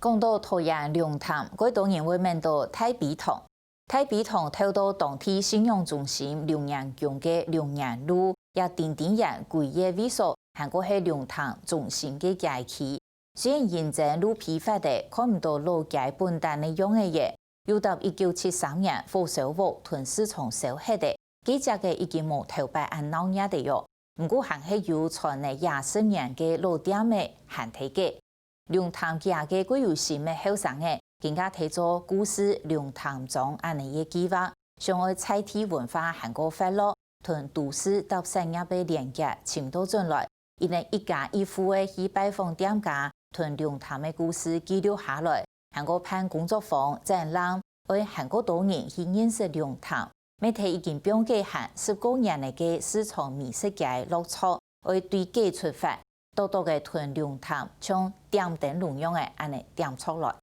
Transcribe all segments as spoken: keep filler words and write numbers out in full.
講到桃園龍潭，蓋多人會愐到大陂塘。大陂塘透到當地信仰中心龍岩宮个龍岩路，也定定沿歸个位所，還過係龍潭中心个街區。雖然因爭路批發个看毋到老街本旦个樣仔了，又搭一九七三年火燒屋同市場燒忒个，該跡个已經無頭擺恁鬧熱了喲。毋過還係有傳了幾十年个老店仔還在該。 龍潭街个歸有心个後生仔，今下推做故事龍潭莊恁仔个計畫，想愛在地文化還過活絡，同都市搭產業个連結尋到轉來。佢等一家一戶个去拜訪店家，同龍潭个故事記錄下來，還過辦工作坊、展覽，愛還過多人去認識龍潭。 乜係已經放幾行十過年个市場美食街落腳，愛對該出發，多多个同龍潭像點燈籠樣仔恁仔點著來。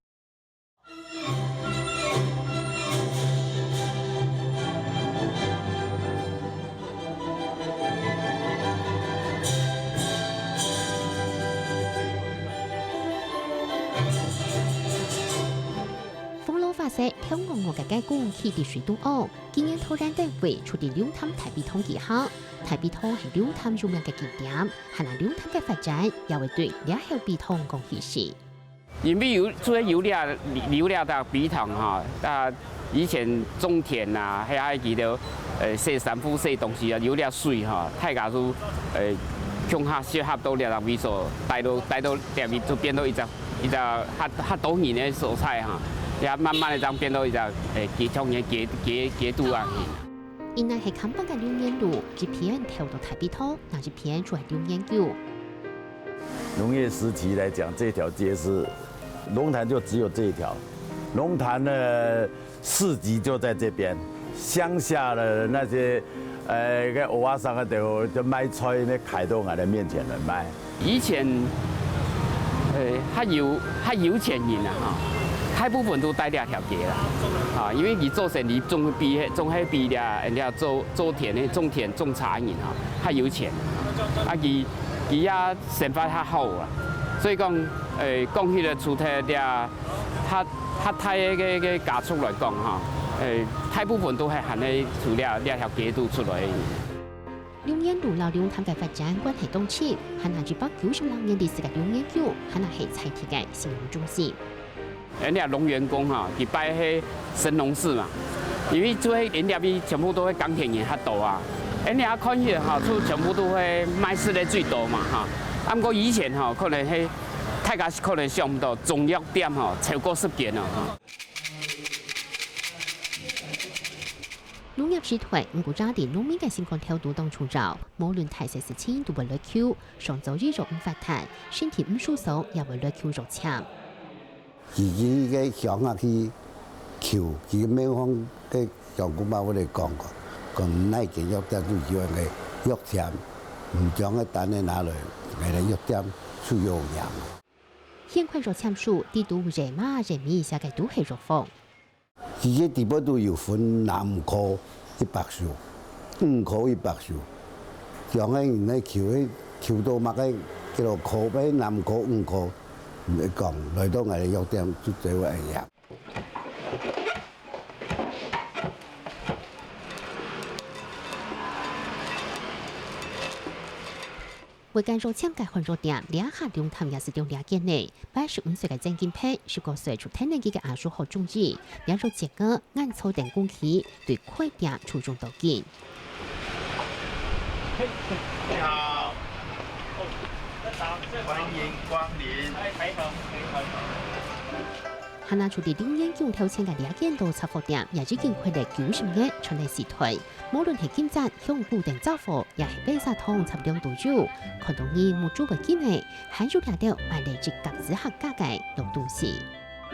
風浪花雪，跳戇戇个雞公企在水肚項， 今年桃園燈會就在龍潭大陂塘舉行。大陂塘係龍潭有名个景點，還有龍潭个發展也會對這口陂塘講起時。因為有，主要有這，有這搭陂塘哈，啊，以前種田啊，還有佢兜，呃，洗衫褲、洗東西啊，有這水哈，大家都，呃，共下集合到這搭位所，帶到，帶到這位就變到一隻 一隻較，較多人个所在哈，也慢慢个正變到一隻，欸，街，像个街，街，街肚啊。佢等係看板个龍眼路，一片頭到大陂塘，另一片就係龍眼宮。農業時期來講，這條街是，龍潭就只有這一條。龍潭呢， 市集就在這邊，鄉下的那些，呃，該歐巴桑啊，就，就賣菜，那開到𠊎的面前來賣。以前，呃，較有，較有錢人啊，哈，大部分都戴這條街啦，啊，因為佢做生意總係比，總係比這，人家做，做田的，種田種茶的人啊，較有錢。啊，佢，佢也生活較好啊，所以講，呃，講起來，除忒這 較，較大个，个，个家族來講哈，欸，大部分都係還係自這，這條街肚出來个。龍眼路摎龍潭个發展關係當深，還有一百九十六年歷史个龍眼宮，還係在地个信仰中心。人家龍元宮哈，佢拜係神農氏嘛，因為做係人家全部都係耕田人較多啊。人家看起來哈，就全部都係賣食个最多嘛哈。啊，毋過以前哈，可能係 大家可能想毋到，中藥店吼，超過十間哦。農業時代，毋過家庭農民个心肝頭都當重要，無論大細事情都會來求，上晝醫藥毋發達，身體毋舒爽也會來求藥籤。佢去个鄉下去求，佢个廟方个鄉公伯會來講過，講哪間藥店就有个藥籤，毋將个單仔拿來，來藥店就有贏。 現款藥籤書，裡肚人嘛人名寫个都係藥方。佢个底背都有分南科一百首，北科一百首。像个人个求个，求到麼个，叫做科，北南科、北科，講，來到𠊎个藥店就做會贏。 每間藥籤个漢藥店，這下龍潭也係有這間呢。八十五歲个曾金平，十九歲就跈等佢个阿叔學中醫，這藥煎个，眼坐等公器，對開店就用到緊。你好，歡迎光臨。還有就在龍眼宮頭前个這間老雜貨店，也已經開了九十年，傳了四代。 無論係金盞、香菇等雜貨，也係白砂糖雜糧都有，看到人目珠會金个，還有這兜賣了一甲子客價个老東西。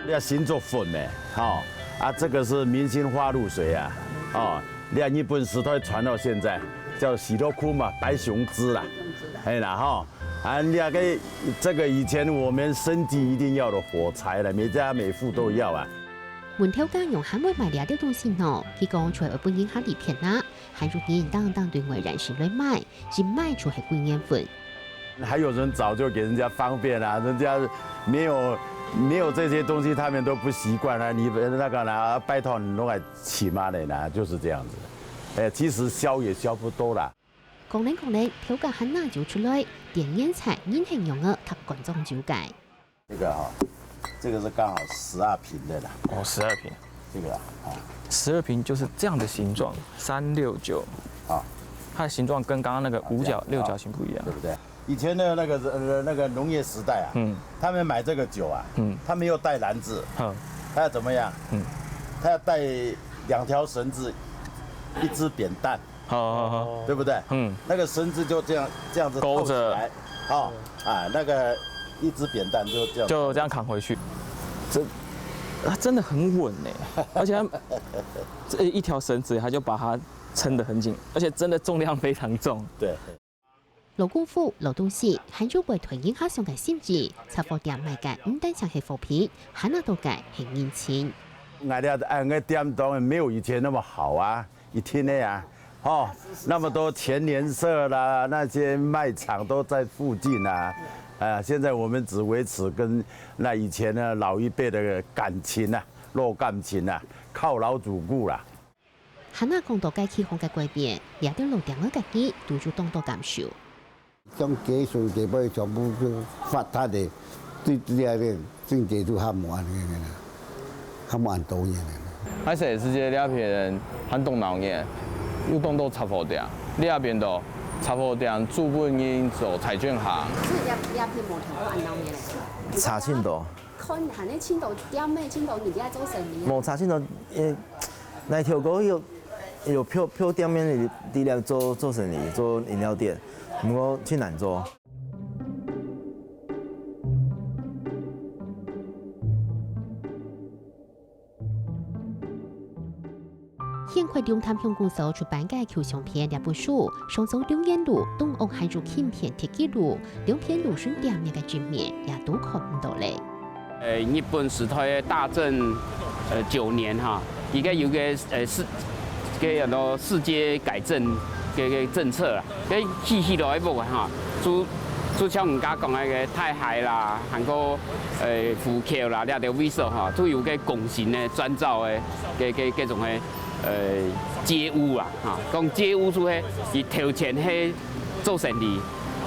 這新竹粉咩，吼，啊，這個是明星花露水啊，哦，這日本時代傳到現在，叫喜樂庫嘛，白熊汁啦，嘿啦，吼，啊，這個，這個以前我們生計一定要的火柴了，每家每戶都要啊。 問頭家仰還會賣這兜東西呢？佢講，除了愛分人客利便啊，還有人當當對外縣市來買，一買就係幾年份。还有人找就给人家方便啊，人家没有没有这些东西，他们都不习惯啊。你那个呢，拜托你弄来请嘛的呢，就是这样子。哎，其实削也削不多啦。讲来讲来，头家还拿酒出来，店员菜人很用个，他管中酒改。这个哈，这个是刚好十二平的啦。哦，十二平，这个啊，十二平就是这样的形状，三六九，啊，它的形状跟刚刚那个五角、这样六角形不一样对。不对？以前的那个呃那个农业时代啊，嗯他们买这个酒啊，嗯，他没有带篮子，好，他要怎么样？嗯，他要带两条绳子，一支扁担，好好好，对不对？嗯，那个绳子就这样这样子勾着套起来，哦，啊，那个一支扁担就这样，就这样扛回去。这它真的很稳呢，而且它这一条绳子，它就把它撑得很紧，而且真的重量非常重。对。老功夫、老东西，還有會推人客上个心意，雜貨店賣个毋單淨係貨品，還拿到个係人情。 俺的俺的店當然没有以前那么好啊，一天的啊，哦，那么多全联社啦，那些卖场都在附近啊，啊，现在我们只维持跟那以前的老一辈的感情啊，老感情啊，靠老主顾啦。還拿講到該地方个改變，這兜老店个家己都有當多感受。像雞水地方全部都發達的，對這邊正街都還無恁樣个啦，還無恁多人个啦。還係世界這片人還當鬧熱，有當多雜貨店，這邊都雜貨店主要人做彩券行。所以這這片無聽過恁鬧熱个。差真多。看還係盡多店仔，盡多人家做生意啊。無差真多，因為來頭過有有票票店面裡裡來做做生意，做飲料店，毋過真難做。 現開龍潭鄉公所出版个舊相片這本書，上到龍園路、東澳還有近片鐵枝路，兩片路脣店面个正面也都看毋到咧。呃，日本時代个大正呃九年哈，佢个有个呃世个安到世界改正个个政策啦，个起起來个屋啊哈，主主像人家講个个大溪啦，還過呃湖口啦，這兜位所哈，都有个公型个磚造个个个个種个 呃街屋啊，哈，講街屋就係佢頭前係做生理，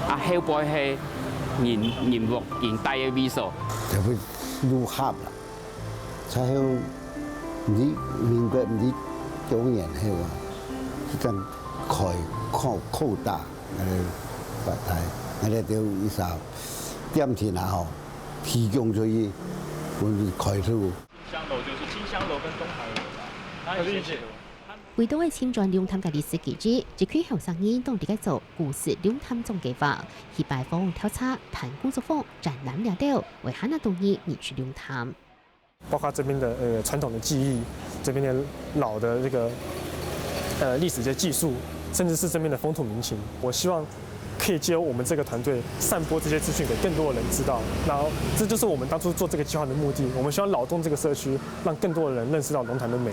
啊後背係人人屋人戴个位所。特別愈合啦，才有毋知民國毋知幾多年後啊，就正開擴擴大，呃，發大，呃，就一儕店面啊吼，提供出去，分開出。 香樓就是清香楼跟东海楼啦。那有些為到愛尋轉龍潭个歷史記憶，一群後生人當在該做故事龍潭總計畫，去拜訪、調查、辦工作坊、展覽這兜，為還拿多人認識龍潭。包括這邊的呃傳統的技藝，這邊的老的這個呃歷史的技術，甚至是這邊的風土民情。我希望可以藉由我們這個團隊散播這些資訊給更多的人知道。然後這就是我們當初做這個計劃的目的。我們希望擾動這個社區，讓更多的人認識到龍潭的美。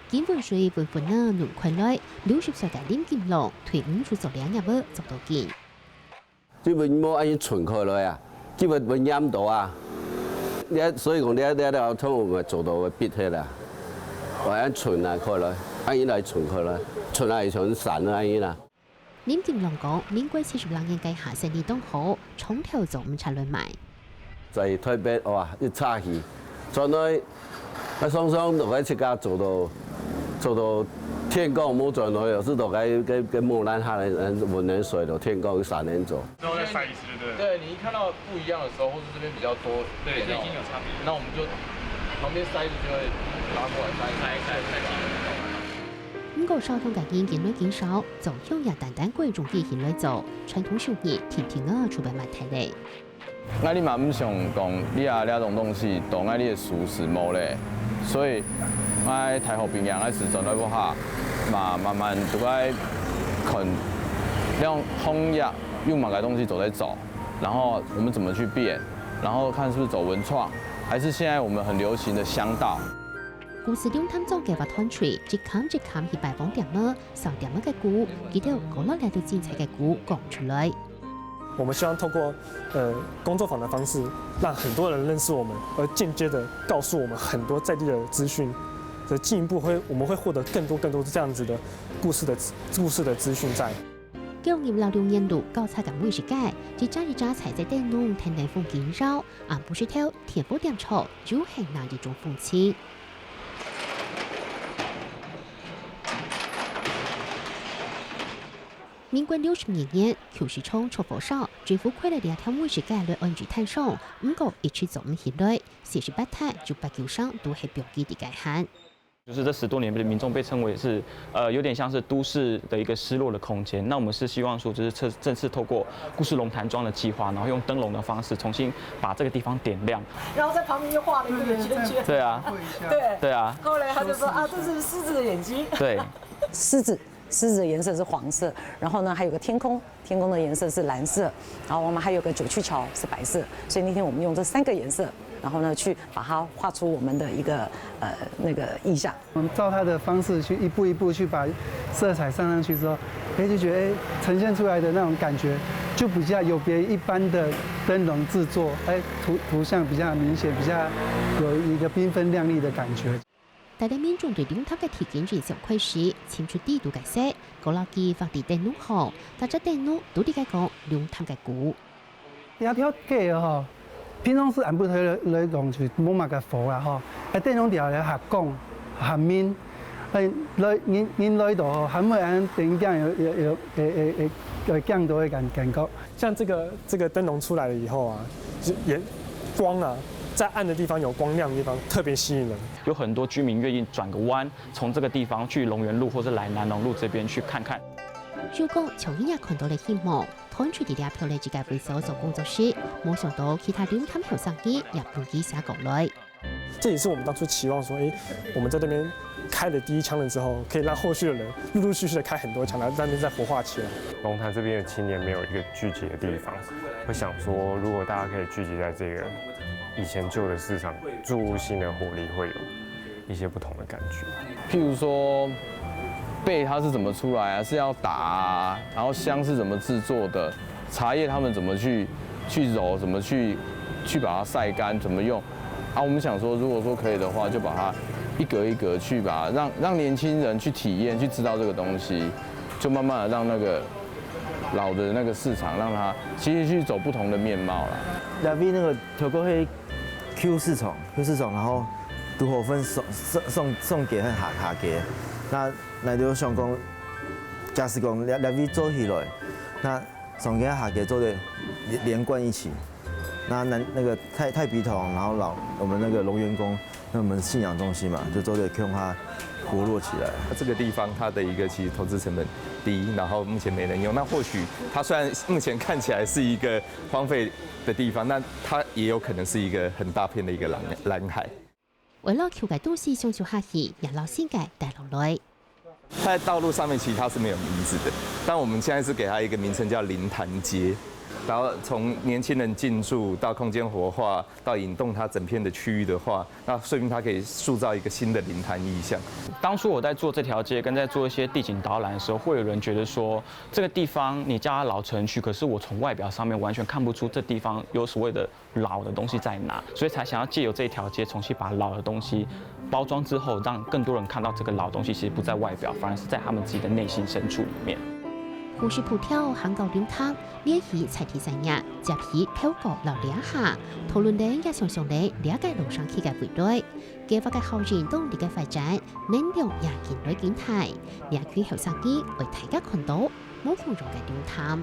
金文水分分啊弄開來，六十歲个林金龍，退伍就做這業務做到今。 這邊無恁樣伸開來啊，這邊會黏到啊。這所以講，這這條通我們做到會必起來，會恁伸啊開來，恁樣來伸開來，伸啊像傘啊恁樣啦。林金龍講，民國七十六年該下生理當好，長透做毋出來賣。在台北哇，一差去，轉來 啊，常常都該自家做到做到天光無轉來，有時都該該該無咱下來，阮阮水都天光三點鐘。然後再塞一次，對不對？对你一看到不一样的时候，或是这边比较多，对，这已经有差别。那我们就旁边塞子就会拉过来塞一塞。塞一塞，塞一塞。毋過燒香个人緊來緊少，做香也單單歸種機器來做，傳統手藝定定啊出來賣忒咧。 𠊎哩嘛毋想講你啊這種東西，到𠊎哩个書室無咧，所以𠊎大學畢業𠊎時轉來屋下，嘛慢慢就愛看，這種行業有麼个東西做得做，然后我们怎么去变，然后看是不是走文创，还是现在我们很流行的香道。故事龍潭庄个活動區，一坎一坎去拜訪店仔，上店仔个故，佢兜過來了都精彩个故講出來。我们希望透过呃工作坊的方式，让很多人认识我们，而间接的告诉我们很多在地的资讯，则进一步会我们会获得更多更多这样子的故事的故事的资讯在。 九十六年度交叉个美食街，一隻一隻彩色燈籠跈等風景繞，暗晡時頭天光點著，就係那一種風情。民國六十二年，舊市場著火燒，政府開了這條美食街來安置攤商，毋過一直做毋起來，四十八大就八九成都係放佢在該歇。 就是這十多年，民眾被稱為是，呃，有點像是都市的一個失落的空間。那我們是希望說，就是正正式透過故事龍潭莊的計劃，然後用燈籠的方式重新把這個地方點亮。然後在旁邊又畫了一個圓圈圈。對啊，對，對啊，後來他就說啊，這是獅子的眼睛。對，獅子，狮子的颜色是黄色，然后呢还有个天空，天空的颜色是蓝色，然后我们还有个九曲桥是白色，所以那天我们用这三个颜色，然后呢去把它画出我们的一个呃那个意象。我们照它的方式去一步一步去把色彩上上去之后，哎，就觉得哎呈现出来的那种感觉，就比较有别于一般的灯笼制作，哎，图图像比较明显，比较有一个缤纷亮丽的感觉。 帶領民眾對龍潭个地景印象開始，尋出地圖个色，過落去畫在燈籠項，逐隻燈籠都在該講龍潭个故。這條街吼，平常時暗晡頭來來講就無麼个火啦吼，啊燈籠條咧較光較明，哎來人人來到吼，還會恁等於講有有有會會會會驚到个感感覺。像這個這個燈籠出來了以後啊，就也光啊，在暗的地方有光，亮的地方特別吸引人。有很多居民願意轉個彎，從這個地方去龍園路或是來南龍路這邊去看看。就講像你也看到了希望，團隊在這標了一個位所做工作室，無想到其他龍潭後生人也分佢寫過來。這也是我們當初期望說，哎，我們在這邊開了第一槍了之後，可以讓後續的人陸陸續續的開很多槍，然後在那邊再活化起來。龍潭這邊的青年沒有一個聚集的地方，會想說，如果大家可以聚集在這個以前舊的市場，注入新的活力，會有一些不同的感覺。譬如说，贝它是怎么出来啊？是要打啊，然后香是怎么制作的？茶叶他们怎么去去揉？怎么去去把它晒干？怎么用？啊，我们想说，如果说可以的话，就把它一格一格去把它让让年轻人去体验，去知道这个东西，就慢慢的让那个老的那个市场，让它其实去走不同的面貌啦。這位那個透過去舊市場，舊市場，然後拄好分上上上上街和下下街。那𠊎就想講，假使講這這位做起來，那上街下街做得連連貫一起，那那那個太太平堂，然後老我們那個龍園宮，那我們信仰中心嘛，就做得共下活絡起來。它這個地方它的一個其實投資成本低，然後目前沒人用。那或許它雖然目前看起來是一個荒廢的地方，那它也有可能是一個很大片的一個藍藍海。為了求个東西想想下去，也老新界帶落來。它在道路上面其实它是没有名字的，但我们现在是给它一个名称叫灵潭街。然后从年轻人进驻到空间活化，到引动它整片的区域的话，那说明它可以塑造一个新的灵潭意象。当初我在做这条街，跟在做一些地景导览的时候，会有人觉得说，这个地方你叫它老城区，可是我从外表上面完全看不出这地方有所谓的老的东西在哪，所以才想要借由这一条街重新把老的东西包装之后，让更多人看到这个老东西其实不在外表，反而是在他们自己的内心深处里面。護士普調行到龍潭，聯繫在地產業，接起頭過老兩下，討論等也想想等這個老城區个未來。計畫个效應當地个發展，能量也緊來緊大。這群後生人為大家看到無共樣个龍潭。